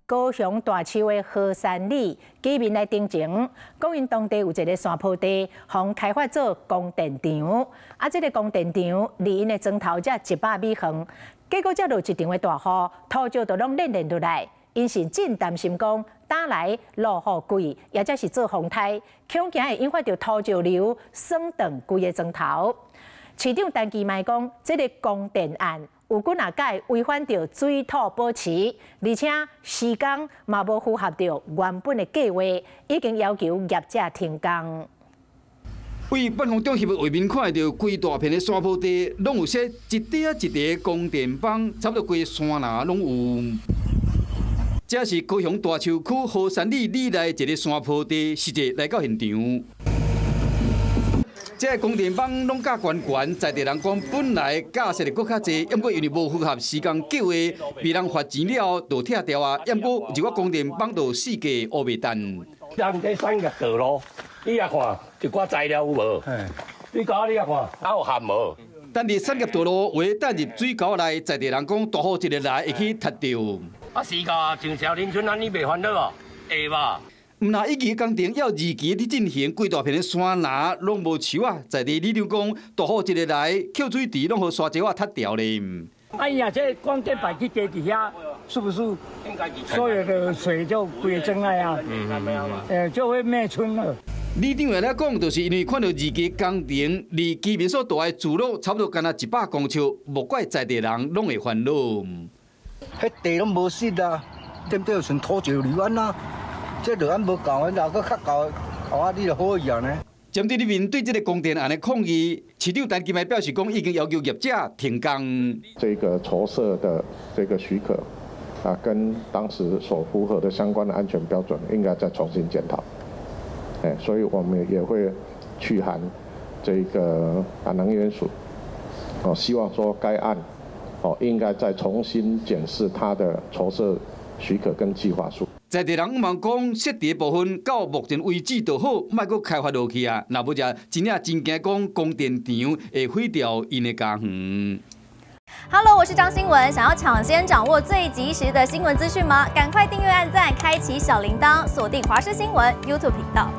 高雄大樹的和山里居民來澄清，講𪜶當地有一个山坡地，予開發做光電場，啊，這个光電場離𪜶的莊頭才100米遠，結果才落一場的大雨，土石都攏連連落來，𪜶是真擔心講，打來落雨季，抑者是做風颱，恐驚會引發著土石流，損斷規个莊頭。市長陳其邁講，這个光電案有幾若改違反著水土保持，而且施工嘛無符合著原本的計劃，已經要求業者停工。對半空中翕的畫面看著規大片的山坡地，攏有設一塊仔一塊光電板，差不多規山林攏有。這是高雄大樹區和山里里內一个山坡地，實際來到現場。這个光電板攏架懸懸，在地人講本來架設的閣較濟，毋過因為無符合施工計劃，被人罰錢了後就拆掉啊。毋過這個光電板就四界烏白單。咱這產業道路，你也看一寡材料有無？你講你也看，還有含無？但佇產業道路有帶入水溝內，在地人講大雨一个來會去塌著。啊是噶，像小林村按呢袂煩惱哦，會吧？毋但一期工程猶二期佇進行，規大片的山林攏無樹啊，在地里長講，大雨一个來，抾水池攏予沙石仔塌掉咧。哎呀，這光電板去地底下，是不是所有的水就歸進來啊？就會滅村了。里長來講，就是因為看著二期工程離居民所蹛的聚落差不多干焦100公尺，莫怪在地人攏會煩惱。彼地攏無實啊，對不對？像土石流按啊，這就按無夠，若閣較厚，後仔你就好伊啊呢。針對裡面對這个光電案的抗議，市長陳其邁表示講，已經要求業者停工。這個籌設的這個許可啊，跟當時所符合的相關的安全標準，應該再重新檢討。所以我們也會去函這個能源署，哦，希望說該案哦應該再重新檢視它的籌設許可跟計劃書。在地人嘛講，設置部分到目前為止就好，莫閣開發落去啊！若無就真正真驚講光電場會毀掉𪜶的家園。 Hello，我是張新文，想要搶先掌握最及時的新聞資訊嗎？趕快訂閱、按讚、開啟小鈴鐺，鎖定華視新聞 YouTube 頻道。